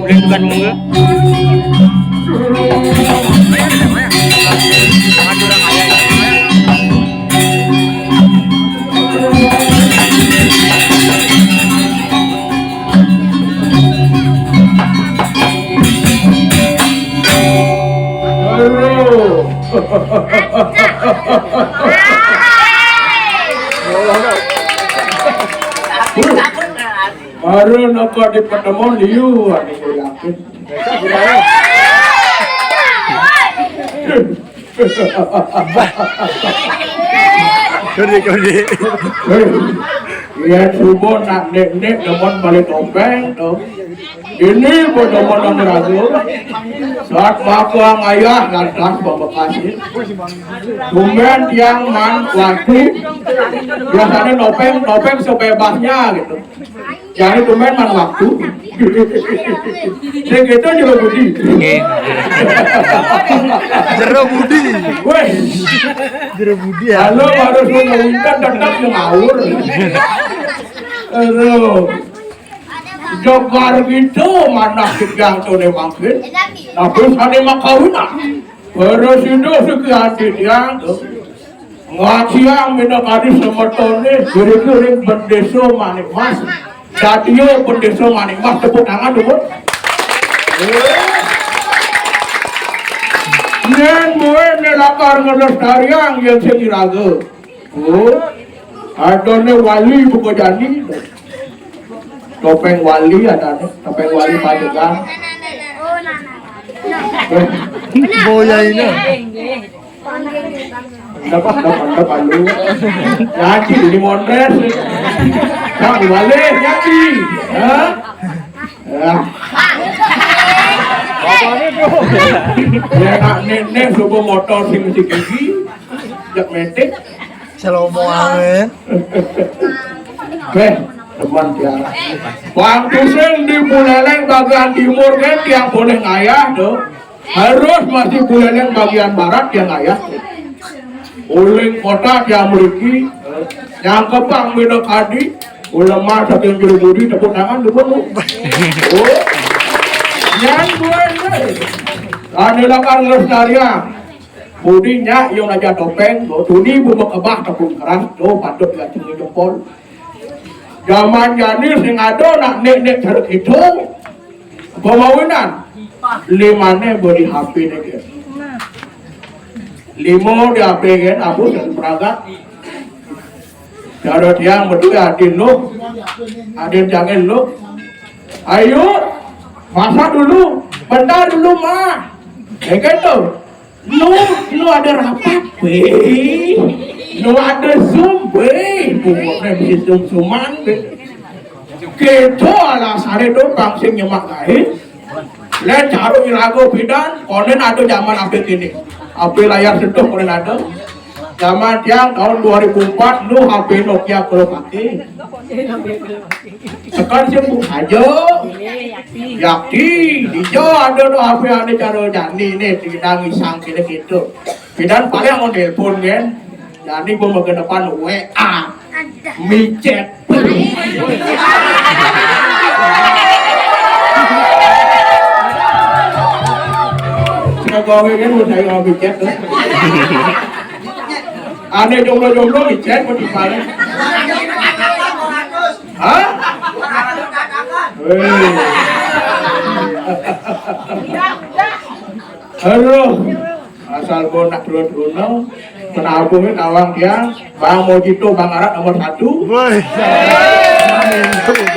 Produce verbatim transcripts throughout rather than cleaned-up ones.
Boleh bukan mula. Baru napa di pertemuan liu, ane yakin. Kode, kode. Ya, subuh nak nek-nek demen balik topeng, tuh. Ini bodoh-bodoh ragu. Saat bapak ayah lantas pembekasi. Tumben tiang man waktu. Biasanya nopeng, nopeng sebebasnya gitu. Jadi tumben man waktu. Sing gitu jero budi. Nggih. Jero budi. Weh. Jero budi ya. Halo, harus ngomongin tetap yang ngawur. Aduh. Jogar gitu manah tiang tone mangkin. Tapi sane makawinan. Para sida siki ati tiang to. Ngajiang minangkani semetone diri ring Bendesa Manikmas. Dadiya Bendesa Manikmas, tepuk tangan dulu. Yen muin lakar ngelestariang yen sing iraga. Oh, adane wali buka jani. Topeng wali adane, topeng wali Pajegang. Boya ini. Dapat, dapat, dapat lu. Nyaji ini mondres. Kamu balik nyaji. Hah? Ya. Ya nak nenek subuh motor sing mesti gigi. Jak metik. Salomo amin. Weh, teman tiara. Wong tusing di Buleleng bagian timur kan tiang boleh ngayah tuh. Harus masih Buleleng bagian barat tiang ngayah. Uling kota tiang mriki, nyangkepang beda kadi, ulama saking jero budi tepuk tangan dulu. Oh. Yang gue ini. Ane lakar ngelestariang. Budi nyak yang aja topeng, tuh tuni bu mekebah tepung keras, tuh patut gacung jempol. Zaman jani sing ada nak nek-nek cara itu. Pemawinan. Limane bodi H P ne ke. Limo di H P kan, aku sing peragat. Cara tiang betul adin lu. Adin jangan lu. Ayo, masak dulu. Bentar dulu, Mah. Ya kan to? Nu, nu ada rapat, wéh. Nu ada Zoom, wéh. Pokoknya bisa Zoom-Zooman, wéh. Kéto alasané to bang sing nyemak gaé. Lén cara iraga pidan, konden ada zaman apa kini. Apa layar sentuh konden ada. Zaman tiang tahun dua ribu empat, nu H P Nokia kalau pakai. Sekarang sih bu aja. Yakti, dija ada nu H P ane cara jani nih, tidak ngisang kini gitu. Pidan paling mau nelpon kan. Jani gua mau ke depan W A. Micet. Saya gawe kan udah yang micet. Ada jomblo-jomblo micet mau di mana? Hah? Weh. Aduh. Asal bonak dua dua. Penabuhnya tawang dia. Bang Mojito, Bang Arak nomor satu. Woi.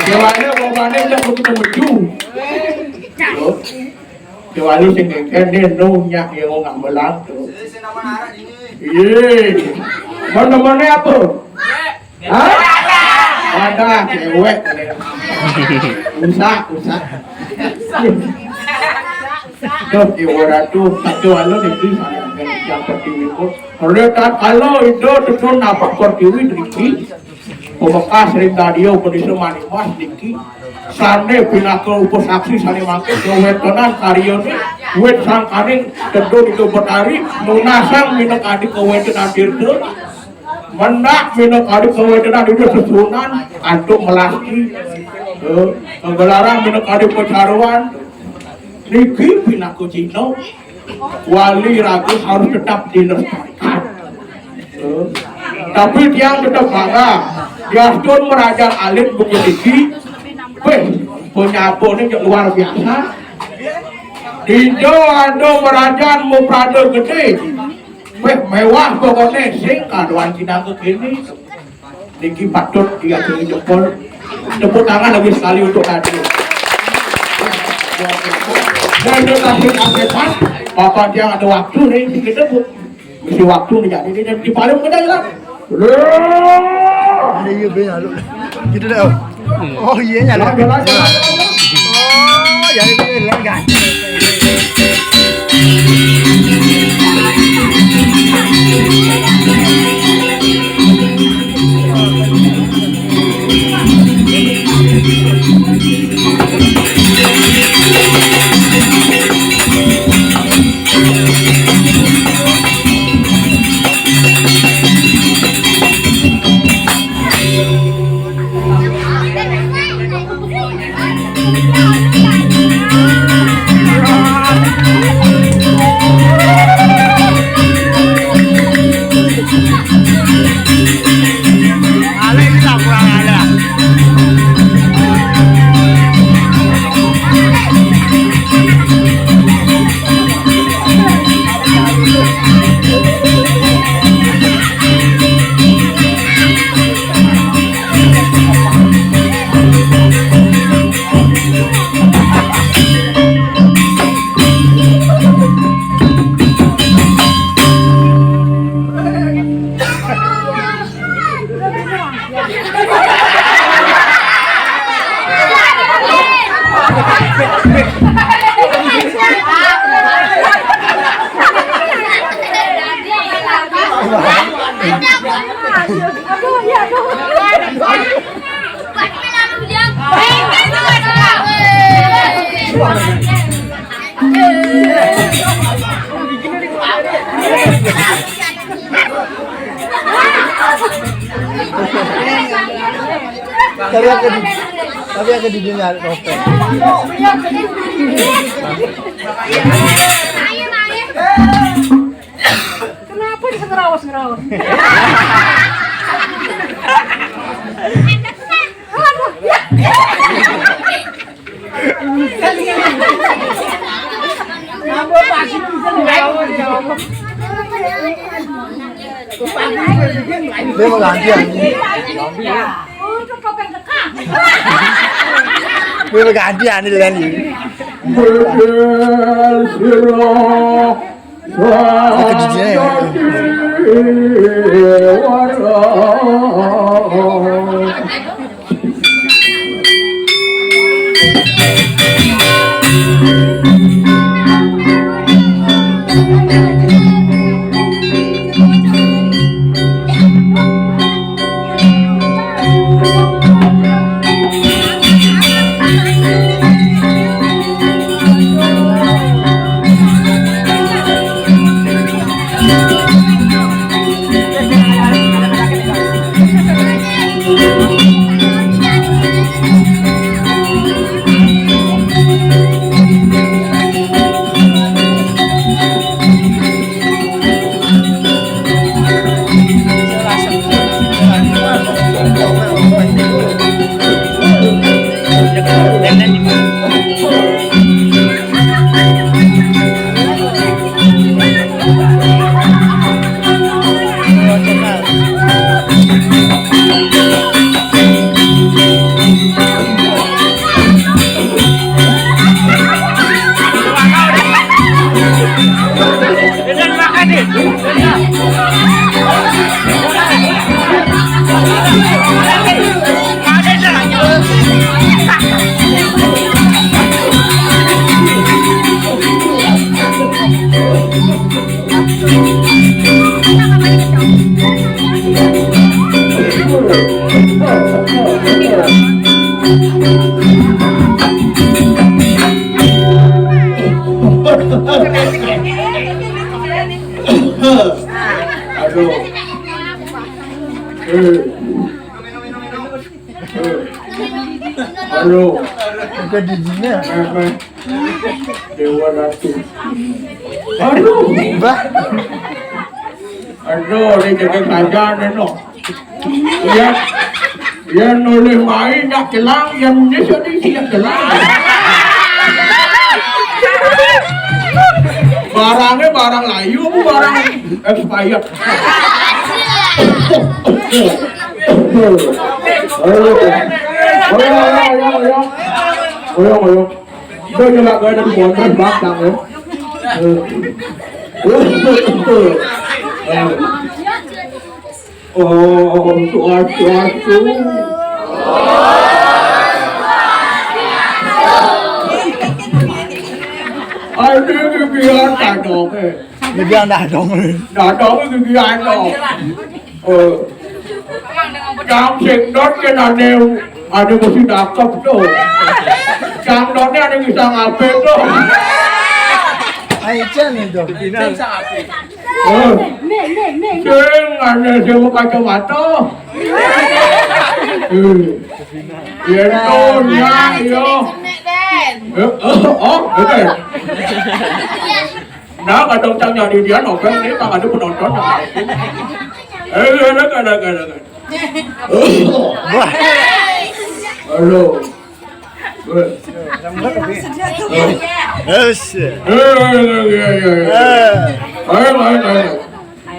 Ceweknya bapaknya udah begitu meju. Loh. Kecuali sing ngengken dia nunyak yang nggak melang tuh. Iya. Mana-mana apa? Hah? Ada cewek. Usah, usah. Tuh, Ibu Ratu, satu anu niki, yang penting itu. Kalau tak, kalau itu tuh nampak pertiwi niki, pembekas ring radio pedesa Manimas niki. Sane pinaka upasaksi sane mangke kawéntenan karyane wit sangkaning Teduh Ida Betari nunasang minakadi kawéntenan tirta. Mendak minakadi kawéntenan ida sesuunan antuk melasti. Eh, gelarang minakadi pacaruan. Niki pinaka cihna. Wali raga harus tetap dilestarikan. Eh, tapi tiang tetap bangga. Diastun merajan alit bukit iki. Weh, penyabone luar biasa. Dija ada merajan muprada gede. Weh, mewah pokoknya sing kaduan cinangka kini. Niki patut diacungi jempol. Tepuk tangan lagi sekali untuk Nadia. Dan terima kasih Kang Setan. Bapak dia ada waktu nih, kita bu. Mesti waktu nih, jadi dia di Palembang kita hilang. Ada iya, benar, lu. Gitu deh, oh. Oh, iya, nyala. Lagi, lagi. Oh, jadi ini lagi. Tapi aku di, tapi aku di dunia ada topeng. Kenapa bisa ngerawas-ngerawas? Dia mau gantian. Dia mau gantian ini, Len. Aduh. Eh. Eh. Aduh. Bukan di sini. Eh, eh. Dewa Ratu. Aduh. Bah. Aduh, ini jadi kerajaan, no. Yan, yan oleh main nak kelang, yan ni sedih siap kelang. Barangnya barang layu, barang expired. Ayo, ayo, ayo, ayo. Ayo, ayo. Ito yung mga ganun, bonus back lang, eh. Eh. Eh. Oh, suatu, suatu. Aduh, biar tak dong, eh. Biar tak dong. Tak dong, biar dong. Eh. Yang sing dot kan ada, ada mesti dakep tuh. Yang dotnya ada bisa ngapain tuh. Ayo, Cen, itu. Eh. Sing ada sing kacamata. Eh. Ya, tuh, ya, iya. Eh, oh, oh, betul. Nah, kadang cang nyari dia nonton, ini tak ada penonton. Eh, ada, ada, ada, ada. Wah. Halo. Eh. Yes. Eh, eh, eh, eh, eh. Eh. Ayo, ayo, ayo.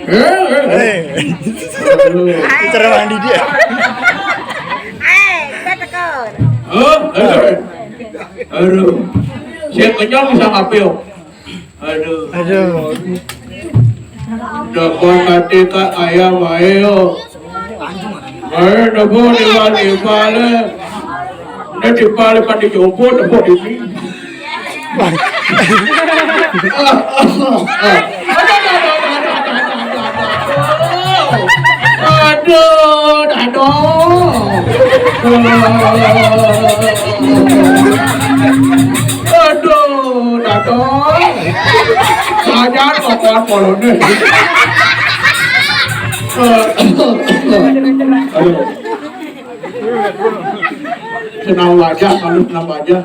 Eh, eh, eh. Eh. Aduh. Cara mandi dia. Eh, kita tekor. Oh, eh. Aduh. Saya kenyang bisa ngapain? Aduh. Aduh. Dapat kate ka ayam ae yo. Ae, dapat di balik balik. Nek di balik kan dijemput, dapat di sini. Aduh, aduh. Aduh, aduh. Ajar kok kuat polone. Aduh. Senam wajah, kalau senam wajah.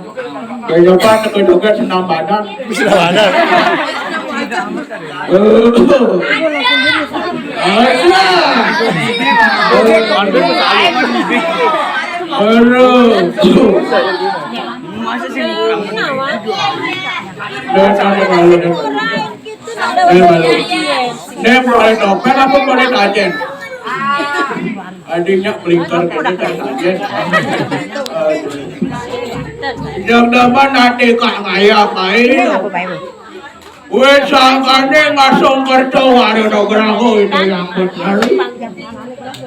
Kayak apa, joget-joget senam badan. Senam badan. Aduh. Aduh. Aduh. Dah, dah, dah, dah, dah. Eh, malu. Nek, boleh topeng apa boleh tajen? Adiknya melingkar kayaknya kan tajen. Aduh. Yang nama nanti kak ngayah main. Wis sangkane ngasung kerja wari nugraha itu yang bener.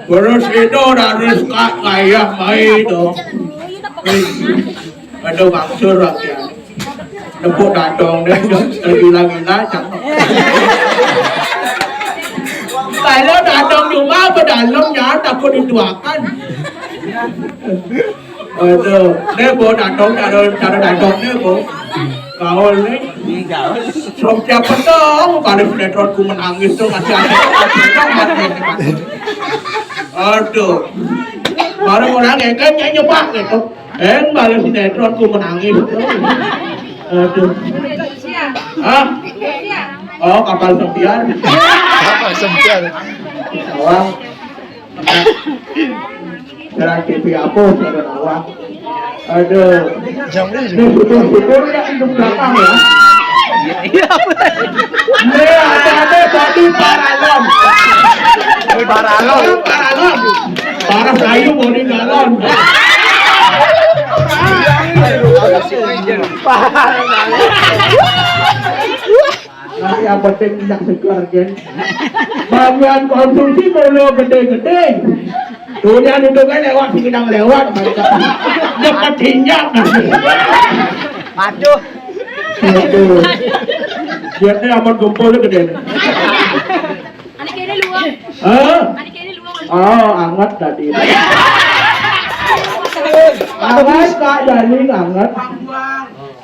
Terus itu harus kak ngayah main itu. Ada maksud rakyat. Nepuk dadong deh, tergila-gila cak. Kalau dadong cuma apa dalamnya takut dituakan. Aduh, nih bawa dadong, cara cara dadong nih bawa. Gaul nih. Ini gaul. Setiap petang balik sinetron ku menangis tuh masih ada. Aduh. Baru orang ngekek nyanyi pak gitu. Eng balik sinetron ku menangis. Aduh. Hah? Oh, kapal sempiar. Kapal sempiar. Awang. Jalan T V apa, saudara awang. Aduh. Jam ini. Ini syukur-syukur ya, itu belakang ya. Iya. Ini ada-ada tadi paralon. Paralon. Paralon. Para sayu mau di galon. Nah, yang penting minyak segar, Gen. Bagian konsumsi perlu gede-gede. Tulian itu kan lewat, sing nang lewat, mereka dapat tinjak. Aduh. Aduh. Biasanya amat gempol gede. Anak ini luang. Hah? Anak ini luang. Oh, anget tadi. Anget, Kak Dani, anget.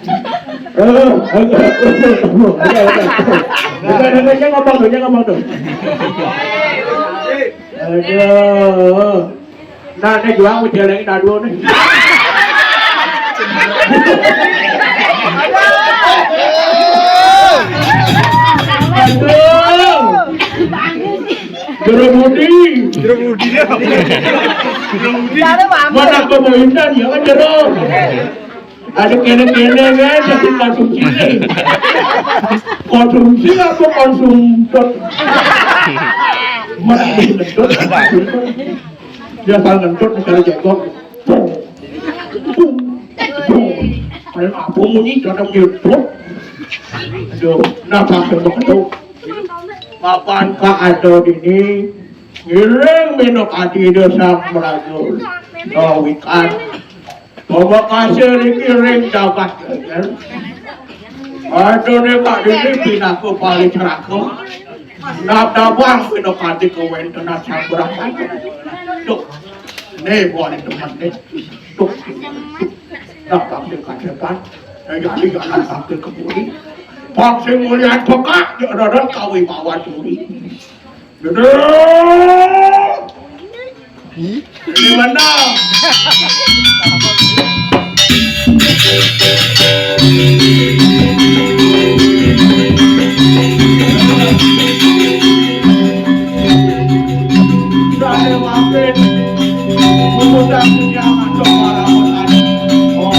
Eh, eh, eh, eh, eh, eh, eh, eh, eh, eh, ngomong tuh, ngomong tuh. Aduh. Nah, ini jual ujian lagi, nah, dua nih. Aduh. Jero Budi. Jero Budi dia. Jero Budi. Mana kau mau indan ya kan jero. Ada kene-kene kan, tapi konsumsi. Konsumsi apa konsumsi? Mati ngentut. Dia salah ngentut, misalnya jengkok. Bung. Bung. Bung. Ada apa munyi, kadang dia bung. Aduh, napa begitu? Kapan Kak Ado ini ngiring minum adi desa merajul. Oh, wikan. Bawa kasir iki ring jagat geger. Adone Pak Didi pinaku paling ragem. Nabdabang pinakati kewentenan sambrah. Duh. Ne, buane temen ne. Duh. Nabdabang kacepan. Ya, ya, ya, nabdabang kebuli. Bang sing mulian pekak, ya, rada kawi mawar curi. Duh. Di mana? Sudah ada mampir. Memutar dunia masuk para orang. Oh.